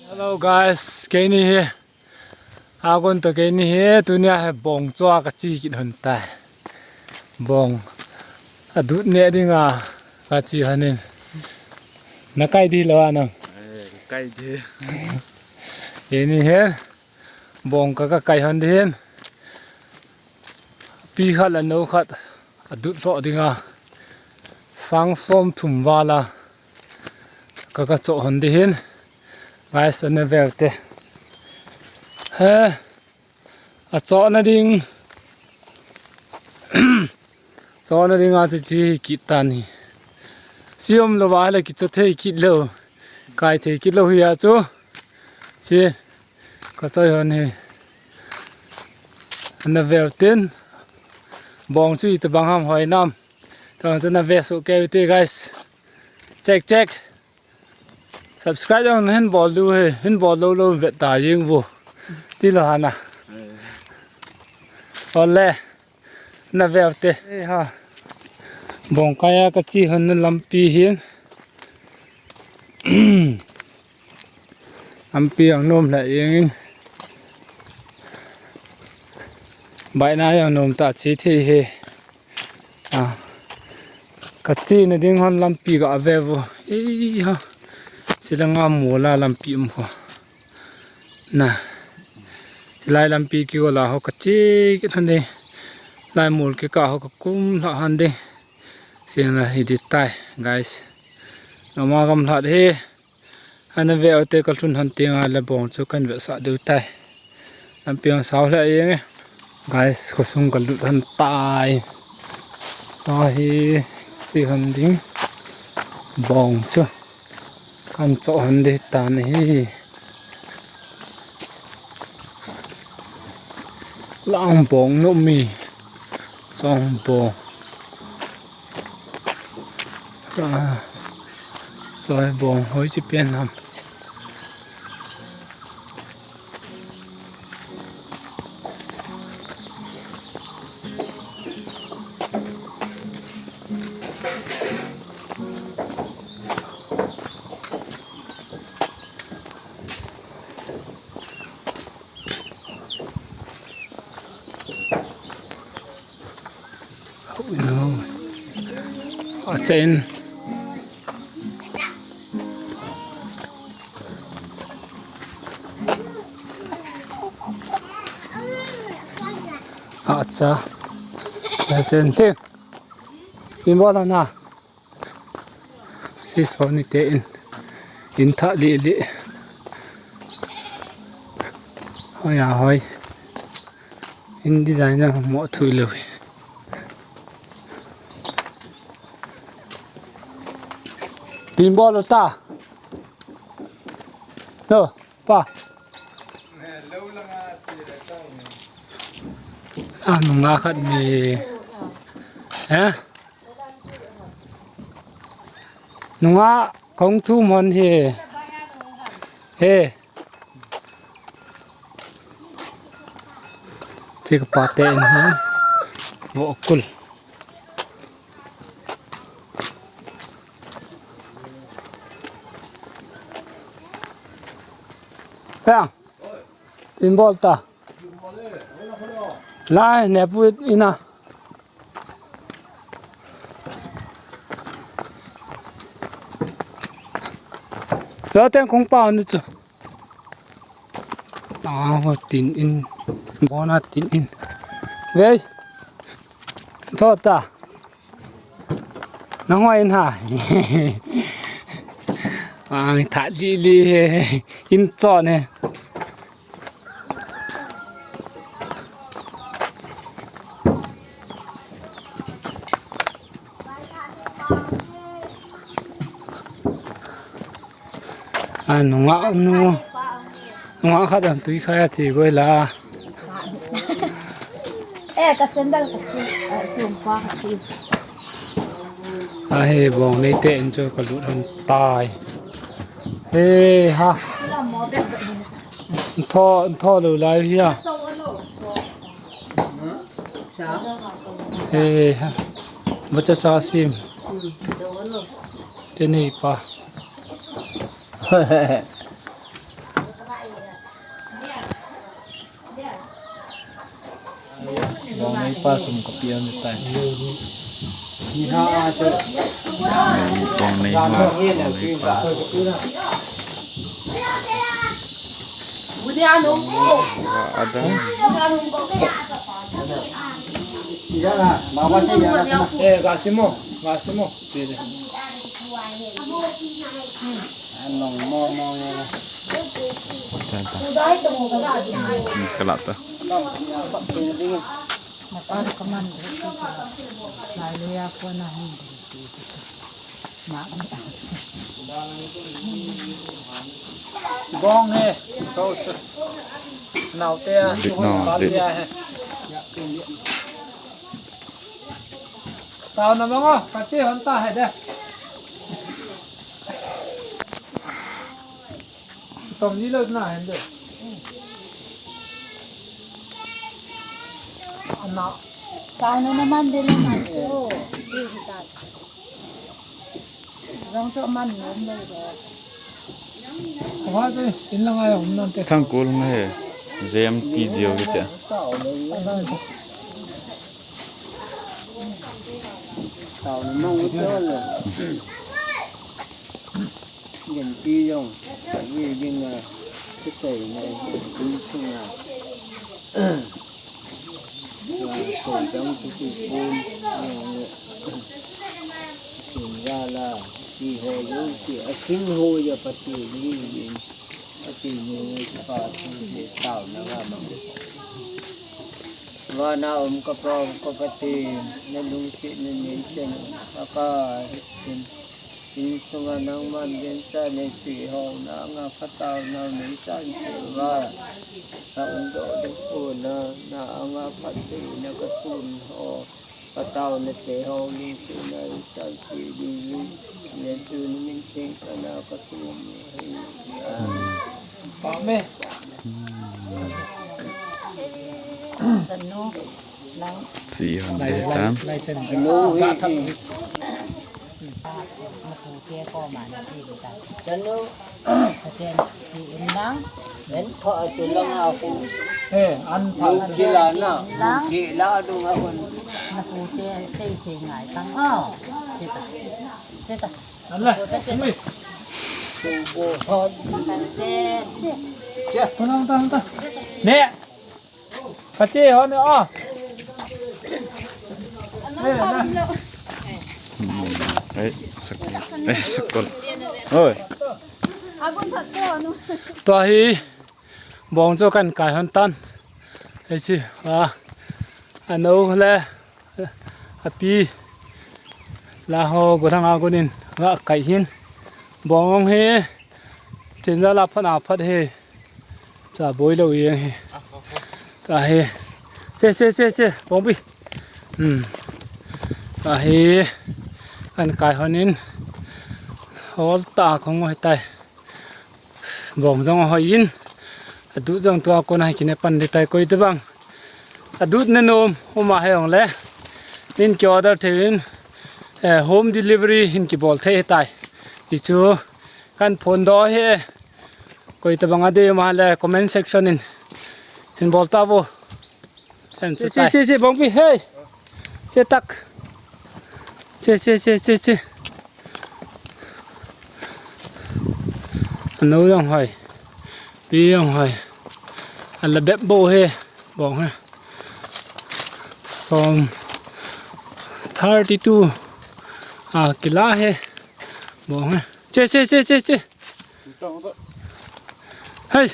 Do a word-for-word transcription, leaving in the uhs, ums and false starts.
Hello guys, keini hi agon to, keini hi tunia hi bong chua kachi kit hon tai. Bong adut ne dinga kachi honin. Na kai di lou a nang? Eh, kai di. Keini hi bong ka, kakai hon din. Pi khat le nou khat adut lou dinga sang som thum vala ka, kacho hon din. Guys, ana vel te. He, achohna ding. Chohna dinga chu chi kit tani. Siom lou va le kicho thei kit lou. Kai thei kit lou hi a chu. Chi. Kachoi hon hi. Ana vel tin. Bong chu itobang ham hoi nam. Tong chu na ve soh kei u te guys. Check, check. Subscribe jong hin bol diu hi. Hin bol lou lou vet ta jeng vo. Ti lou hana. Ole. Na vel te. Eh, ha. Bong kai a kachi hon na lampi hin. Lampi jong nom lheh jengin. Baina jong nom ta chi thei hi. Ah. Kachi na ding hon lampi ga ve vo. Ei ha. Sila nga mola lampi um kho. Na. Chilai lampi kigol a ho kachi kit hon de. Lai mol kikah ho kakum lha hon de. Sila hi di tai, guys. Noma gam lha de. Ana ve u te, kalhun hon tenga le bong chu kan vetsah diu tai. Lampi ang sao lheh jenge. Guys, khosung kalut hon tai. Tua hi chi hon ding bong chu kan cho hon ding tan ahi. Lang bong nom mi. Song bong. Ah, soi bong hoi chi pen ham. Achen. Acha. Achen thing. Imbol ana. Si so ni te in. In tha li li. Hoi a hoi. In design a mo thui lou. Pin bol ta. No, pa. A nunga khat ni. Eh? Nunga kong thum hon hi. He. Thik pa te in hi. Vo kul. Kang. Tin bol ta. Lai, ne pu ina. Lo ten kong pa nu chu. Ah, tin in. Bona tin in. Vei. Tho ta. Nang hoi in ha. Ang tha li li he. In cho ne. A nunga nu. Nunga khat an tui khai a chi goi la. Eh, ka sandal ka si, eh, chum pa ka si. A he bong nei te in chu ka lut hon tai. He ha. Tho, tho lo lai hi a. He ha. Bacha sa sim. Te nei pa. Bong nei pa sum ka pian tai. Bong nei ha, bong nei pa. Ada. Eh, gasimo, gasimo. Pili. Anong mo mo. Ta, ta. Kalat ta. Mapar kaman. Lai le ya ko na hin. Bong he, cho cho. Nau te a, bit no, bit. Te a he. Tao na mong o, ka che hon ta he de. Tom ni lo na he de. Na. Tao na na man de na man to. Che ta. Thangkol nga he, J M T diu kiti a. Tua koi dang tu tu pon, kin gala, ti ho jong ti, a kin ho ja Pathen ni ni, Pathen ni ni pa tu te tao na ga ma. Vana um ka Pa, um ka Pathen, na lungset na nei chen, a ka hin. Insunga nangman vensa neipe ho, na anga phatao nau neisan peh uva. Na umdoh ding pon a, na anga phatthei na kasun ho, phatao na te ho, lungset na insan peh ding in, Jesu na min sing kana kasun hi. Amen. Amen. Chi hon de tan. Chanu. Pathen, chi in lang. En pha chu lang a khu. He, an pha chu. Chi la na. Lang. Chi la dung a khu. Na pu te sei sei ngai tang. Oh. Che ta. Che ta. An la. Pu te che ta. Ui. Su bo hon. Kan te. Che. Che. Hon ta, hon ta. Ne. Ka che hon a. Ei, sakol. Ei, sakol. Oi. Tua hi bong chu kan kai hon tan. Ei chi a. Ano le. Api la ho gothang a gonin ga kai hin. Bong hi chenja la phat a phat hi. Cha boi lo yang hi. Ka hi. Che, che, che, che. Bong bi. Hmm. Ka hi. Kan kai honin. Hol ta khong hoi tai. Bong jong hoi in. Adut jong tua kona hi kine pan di tai koi te bang. Adut na nom, uma he ong le. Nin ki order thei in, eh, home delivery hin ki bol thei tai. Ichu kan phone do he. Koi te bang ade uma le comment section in. Hin bol ta vo. Che, che, che, che, bong pi, hey. Che tak. Che, che, che, che, che. Ano jong hoi. Pi jong hoi. Ala bep bo he. Bong he. Som thirty-two. A, kila he. Bong he. Che, che, che, che, che. Hey.